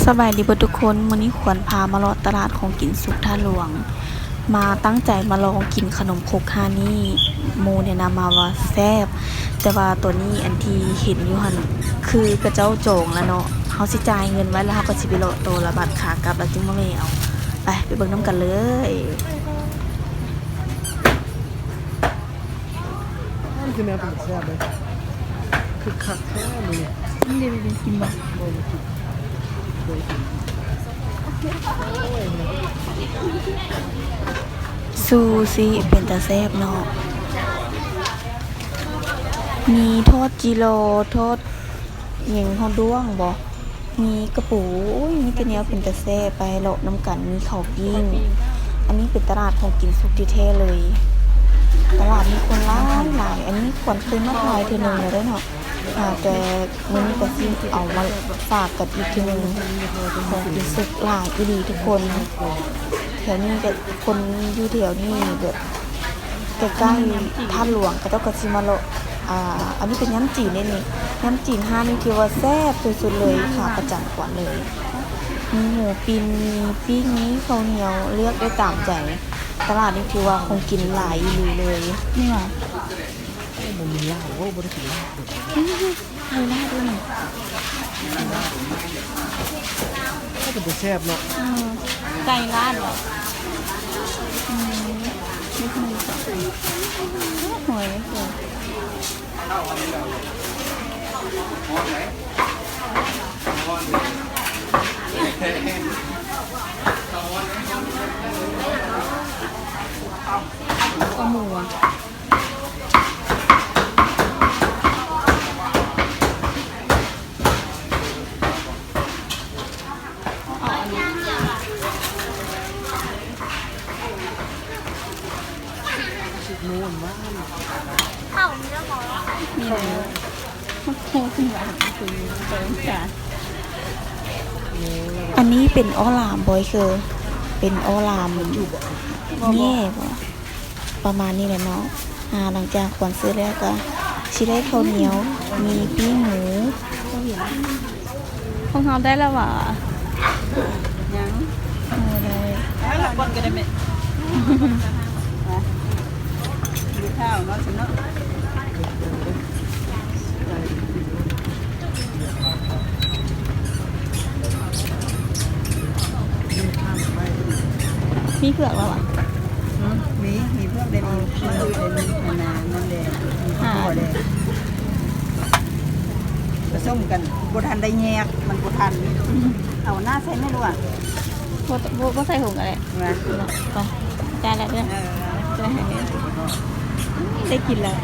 ສະບາຍດີເບິດທຸກຄົນ, ມື້ນີ້ຂວັນພາມາເລາະຕະຫຼາດຂອງກິນສຸກທ່າຫຼວງ, ມາຕັ້ງໃຈມາລອງກິນຂະໜົມຄົກຮ້ານນີ້, ໝູ່ແນະນຳມາວ່າແຊບ, ແຕ່ວ່າຕອນນີ້ອັນທີ່ເຫັນຢູ່ຫັ້ນ ຄືຂະເຈົ້າຈອງແລ້ວເນາະ, ເຮົາຊິຈ່າຍເງິນໄວ້ແລ້ວເຮົາກໍຊິໄປເລາະຕໍ່ລະບາດຂາກັບລະຈຶ່ງມາແວ່ເອົາ. ໄປ ໄປເບິ່ງນຳກັນເລີຍ. ມັນຄືແນວເປັນແຊບເດ້. ຄືຄັກແທ້ມື້ນີ້. ມັນເດ ກິນບໍ່? ບໍ່ ບໍ່ກິນ. ຊູຊິເປັນຕາແຊບເນາະ. ມີທອດຈິລໍ, ທອດຫຍັງ ທອດດ້ວງບໍ່? ມີກະປູ, ໂອ້ຍ ມີແຕ່ແນວເປັນຕາແຊບ, ໄປເລາະນຳກັນ. ມີເຂົ້າປີ້ງ, ອັນນີ້ເປັນຕະຫຼາດຂອງກິນສຸກແທ້ໆເລີຍ. ຕະຫຼາດມີຄົນຫຼາຍໆ, ອັນນີ້ຂວັນເຄີຍມາຖ່າຍເທື່ອໜຶ່ງແລ້ວເດ້ເນາະ, ອ່າ ແຕ່ມື້ນີ້ກໍຊິເອົາມາຝາກກັນອີກເທື່ອໜຶ່ງ ຂອງກິນສຸກຫຼາຍອີ່ຫຼີທຸກຄົນ. ແຖວນີ້ກໍ ຄົນຢູ່ແຖວນີ້ແບບໃກ້ໆທ່າຫຼວງ ເຂົາເຈົ້າກໍຊິມາເລາະ. ອ່າ ອັນນີ້ເປັນຍຳຈີນເດ້ນີ້, ຍຳຈີນຮ້ານນີ້ຖືວ່າແຊບສຸດໆເລີຍ, ຂາປະຈຳຂວັນເລີຍ. ມີໝູປີ້ງ, ມີປີ້ງ, ມີເຂົ້າໜຽວ, ເລືອກໄດ້ຕາມໃຈ. ຕະຫຼາດນີ້ຖືວ່າຂອງກິນຫຼາຍອີ່ຫຼີເລີຍ. ນີ້ຫວາ? ໂອ້ ບໍ່ມີລາບ, ໂອ້ ບໍ່ໄດ້ກິນລາບເລີຍ. ໄກ່ລາດດ້ວຍນີ້. ກໍເປັນຕາແຊບເນາະ. ເອີ ໄກ່ລາດເນາະ. ອືມ ນິດໜຶ່ງກໍ ໂອ້ຍ ເອົາໝູອະ. ເຂົ້າມີແລ້ວບໍ່? ມີແລ້ວ. ມັນໂຄຂຶ້ນວ່າ ຄືເຕີມການ. ອັນນີ້ເປັນອໍຫຼາມບໍ່ເອີຍ? ເປັນອໍຫຼາມແຍ່ບໍ່? ປະມານນີ້ແຫຼະເນາະ. ອ່າ ຫຼັງຈາກຂວັນຊື້ແລ້ວກໍຊິໄດ້ເຂົ້າໜຽວ, ມີປີ້ງໝູ. ຂອງເຮົາໄດ້ແລ້ວຫວາ? ຍັງ ບໍ່ໄດ້. ແລ້ວກ່ອນກໍໄດ້ແມ່. ໄປ ກິນຂ້າວເນາະ ຊັ້ນເນາະ. ມີເຜືອກແລ້ວຫວາ? ອືມ ມີ ມີເຜືອກໄດ້ ມີ ມີ ອັນນັ້ນແຫຼະ ມີ ອ່າ ເຂົ້າໜຽວແຫຼະ ປະສົມກັນ. ບໍ່ທັນໄດ້ແຍກ ມັນບໍ່ທັນ. ເອົາໜ້າໃສ່ແມ່ລູກອະ. ບໍ່ ບໍ່ ບໍ່ໃສ່ຖົງກໍໄດ້. ໄປ ຈ່າຍແລ້ວເດີ. ເອີ ຈ່າຍໃຫ້ແມ່. ໄດ້ກິນແລ້ວ.